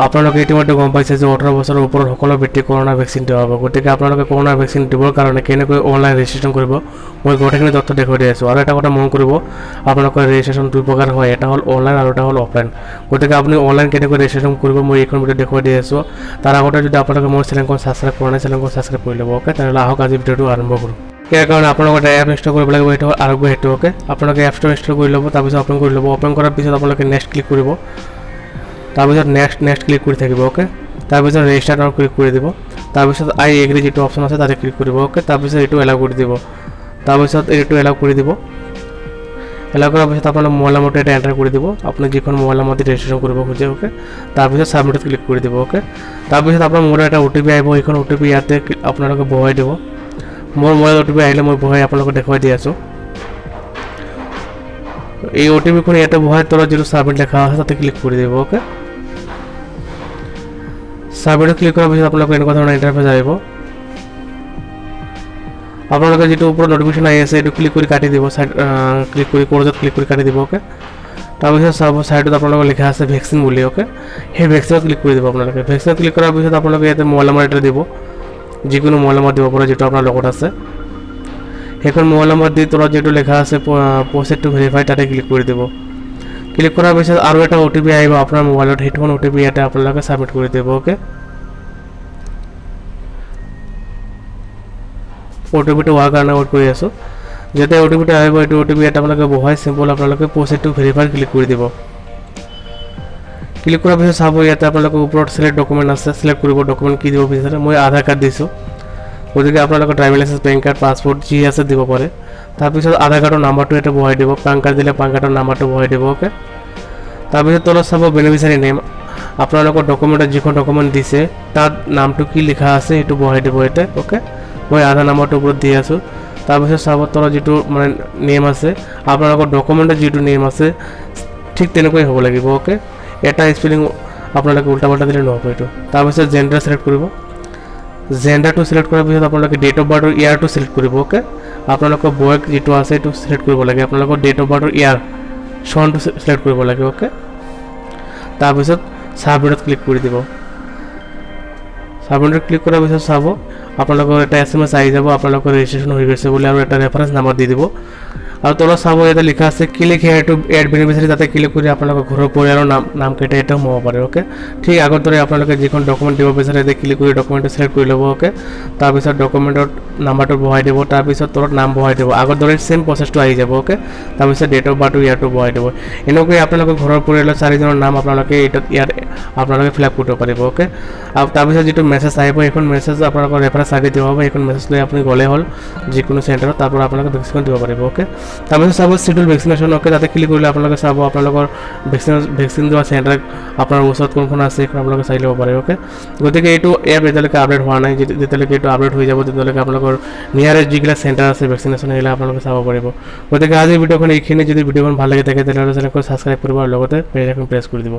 আপোনালোকে ইতিমধ্যে গম পাইছে যে 18 বছৰৰ ওপৰত সকলো ব্যক্তিক কৰোণা ভেকচিন দিয়া হ'ব। গতিকে আপোনালোকে কৰোণা ভেকচিন দিবৰ কাৰণে কেনেকৈ অনলাইন ৰেজিষ্ট্ৰেশ্যন কৰিব, মই গোটেইখিনি তথ্য দেখুৱাই দি আছোঁ। আৰু এটা কথা মন কৰিব, আপোনালোকৰ ৰেজিষ্ট্ৰেশ্যন দুই প্ৰকাৰ হয়, এটা হ'ল অনলাইন আৰু এটা হ'ল অফলাইন। গতিকে আপুনি অনলাইন কেনেকৈ ৰেজিষ্ট্ৰেশ্যন কৰিব, মই এইখন ভিডিঅ' দেখুৱাই দি আছোঁ। তাৰ আগতে যদি আপোনালোকে মোৰ চেনেলখন ছাবস্ক্ৰাইব কৰা নাই, চেনেলখন ছাবস্ক্ৰাইব কৰি ল'ব, অ'কে। তেনেহ'লে আহক, আজি ভিডিঅ'টো আৰম্ভ কৰোঁ। ইয়াৰ কাৰণে আপোনালোকৰ এটা এপ ইনষ্টল কৰিব লাগিব, সেইটো হ'ল আৰোগ্য সেতু, অ'কে। আপোনালোকে এপছটো ইনষ্টল কৰি ল'ব, তাৰপিছত অ'পেন কৰি ল'ব। অ'পেন কৰাৰ পিছত আপোনালোকে নেক্সট ক্লিক কৰিব, তাৰপিছত নেক্সট, নেক্সট ক্লিক কৰি থাকিব, অ'কে। তাৰপিছত ৰেজিষ্টাৰ নাও ক্লিক কৰি দিব। তাৰপিছত আই এগ্ৰি যিটো অপশ্যন আছে, তাতে ক্লিক কৰিব, অ'কে। তাৰপিছত এইটো এলাউ কৰি দিব। তাৰপিছত এইটো এলাউ কৰি দিব। এলাউ কৰাৰ পিছত আপোনাৰ মোবাইল নম্বৰটো এটা এণ্টাৰ কৰি দিব, আপুনি যিখন মোবাইল নম্বৰ দি ৰেজিষ্ট্ৰেশ্যন কৰিব খোজে, অ'কে। তাৰপিছত ছাবমিটত ক্লিক কৰি দিব, অ'কে। তাৰপিছত আপোনাৰ মোবাইলত এটা অ' টি পি আহিব, সেইখন অ' টি পি ইয়াতে আপোনালোকে বহুৱাই দিব। মোৰ মোবাইলত অ' টি পি আহিলে মই বহুৱাই আপোনালোকক দেখুৱাই দি আছোঁ। এই অ' টি পিখন ইয়াতে বহাই তলত যিটো ছাবমিট লেখা আছে, তাতে ক্লিক কৰি দিব, অ'কে। ছাবমিটত ক্লিক কৰাৰ পিছত আপোনালোকৰ এনেকুৱা ধৰণৰ ইণ্টাৰফেচ আহিব। আপোনালোকে যিটো ওপৰত নটিফিকেশ্যন আহি আছে, এইটো ক্লিক কৰি কাটি দিব, চাইড ক্লিক কৰি, ক্ৰছত ক্লিক কৰি কাটি দিব, অ'কে। তাৰপিছত চাব, চাইডত আপোনালোকৰ লিখা আছে ভেকচিন বুলি, অ'কে। সেই ভেকচিনত ক্লিক কৰি দিব আপোনালোকে। ভেকচিনত ক্লিক কৰাৰ পিছত আপোনালোকে ইয়াতে মোবাইল নম্বৰ এটা দিব, যিকোনো মোবাইল নম্বৰ দিব পাৰে যিটো আপোনাৰ লগত আছে। সেইখন মোবাইল নম্বৰ দি তলত যিটো লেখা আছে প্ৰচিড টু ভেৰিফাই, তাতে ক্লিক কৰি দিব। ক্লিক কৰাৰ পিছত আৰু এটা অ' টি পি আহিব আপোনাৰ মোবাইলত, সেইটোখন অ' টি পি ইয়াতে আপোনালোকে ছাবমিট কৰি দিব, অ'কে। অ' টি পিটো হোৱাৰ কাৰণে ৱেইট কৰি আছোঁ। যেতিয়া অ' টি পিটো আহিব, এইটো অ' টি পি ইয়াত আপোনালোকে বহাই চিম্পল আপোনালোকে প্ৰচিড টু ভেৰিফাই ক্লিক কৰি দিব। ক্লিক কৰাৰ পিছত চাব, ইয়াতে আপোনালোকৰ ওপৰত চিলেক্ট ডকুমেণ্ট আছে, চিলেক্ট কৰিব ডকুমেণ্ট কি দিব বিচাৰে। মই আধাৰ কাৰ্ড দিছোঁ, গতিকে আপোনালোকৰ driving licence, PAN card, passport যি আছে দিব পাৰে। তাৰপিছত আধাৰ কাৰ্ডৰ নাম্বাৰটো ইয়াতে বহাই দিব, পান কাৰ্ড দিলে পান কাৰ্ডৰ নাম্বাৰটো বহাই দিব, অ'কে। তাৰপিছত তলত চাব বেনিফিচিয়াৰী নেম, আপোনালোকৰ ডকুমেণ্টত যিখন ডকুমেণ্ট দিছে, তাত নামটো কি লিখা আছে, সেইটো বহাই দিব ইয়াতে, অ'কে। মই আধাৰ নাম্বাৰটোৰ ওপৰত দি আছোঁ। তাৰপিছত চাব, তলত যিটো মানে নেম আছে, আপোনালোকৰ ডকুমেণ্টত যিটো নেম আছে, ঠিক তেনেকুৱাই হ'ব লাগিব, অ'কে। এটা স্পেলিং আপোনালোকে উল্টা পাল্টা দিলে নহ'ব এইটো। তাৰপিছত জেণ্ডাৰ চিলেক্ট কৰিব। জেণ্ডাৰটো চিলেক্ট কৰাৰ পিছত আপোনালোকে ডেট অফ বাৰ্থৰ ইয়াৰটো চিলেক্ট কৰিব, অ'কে। আপোনালোকৰ বয়স যিটো আছে, সেইটো চিলেক্ট কৰিব লাগে। আপোনালোকৰ ডেট অফ বাৰ্থৰ ইয়াৰ চনটো চিলেক্ট কৰিব লাগে, অ'কে। তাৰপিছত ছাবমিটত ক্লিক কৰি দিব। ছাবমিটত ক্লিক কৰাৰ পিছত চাব, আপোনালোকৰ এটা এছ এম এছ আহি যাব, আপোনালোকৰ ৰেজিষ্ট্ৰেশ্যন হৈ গৈছে বুলি আৰু এটা ৰেফাৰেঞ্চ নাম্বাৰ দি দিব। আৰু তলত চাব, ইয়াতে লিখা আছে "Click here to add beneficiary", তাতে ক্লিক কৰি আপোনালোকৰ ঘৰৰ পৰিয়ালৰ নামকেইটা ইয়াতে সোমাব পাৰে, অ'কে। ঠিক আগৰ দৰে আপোনালোকে যিখন ডকুমেণ্ট দিব বিচাৰে, ইয়াতে ক্লিক কৰি ডকুমেণ্টটো চিলেক্ট কৰি ল'ব, অ'কে। তাৰপিছত ডকুমেণ্টত নাম্বাৰটো বহাই দিব, তাৰপিছত তলত নাম বহাই দিব, আগৰ দৰে ছেম প্ৰচেছটো আহি যাব, অ'কে। তাৰপিছত ডেট অফ বাৰ্থটো ইয়াৰটো বহাই দিব। এনেকৈ আপোনালোকৰ ঘৰৰ পৰিয়ালৰ চাৰিজনৰ নাম আপোনালোকে এইটোত ইয়াত আপোনালোকে ফিল আপ কৰিব পাৰিব, অ'কে। আৰু তাৰপিছত যিটো মেছেজ আহিব, সেইখন মেছেজ আপোনালোকৰ ৰেফাৰেঞ্চ আই ডি দিয়া হ'ব। সেইখন মেছেজ লৈ আপুনি গ'লেই হ'ল যিকোনো চেণ্টাৰত, তাৰ পৰা আপোনালোকে ভেকচিনখন দিব পাৰিব, অ'কে। তাৰপিছত চাব চিডিউল ভেকচিনেশ্যন, অ'কে। তাতে ক্লিক কৰিলে আপোনালোকে চাব, আপোনালোকৰ ভেকচিন লোৱা চেণ্টাৰ আপোনাৰ ওচৰত কোনখন আছে, সেইখন আপোনালোকে চাই ল'ব পাৰে, অ'কে। গতিকে এইটো এপ এতিয়ালৈকে আপডেট হোৱা নাই। যেতিয়ালৈকে এইটো আপডেট হৈ যাব, তেতিয়ালৈকে আপোনালোকৰ নিয়াৰেষ্ট যিবিলাক চেণ্টাৰ আছে ভেকচিনেশ্যন, সেইবিলাক আপোনালোকে চাব পাৰিব। গতিকে আজিৰ ভিডিঅ'খন এইখিনি। যদি ভিডিঅ'খন ভাল লাগি থাকে, তেনেহ'লে চেনেলখন ছাবস্ক্ৰাইব কৰিব আৰু লগতে বেল আইকন প্ৰেছ কৰি দিব।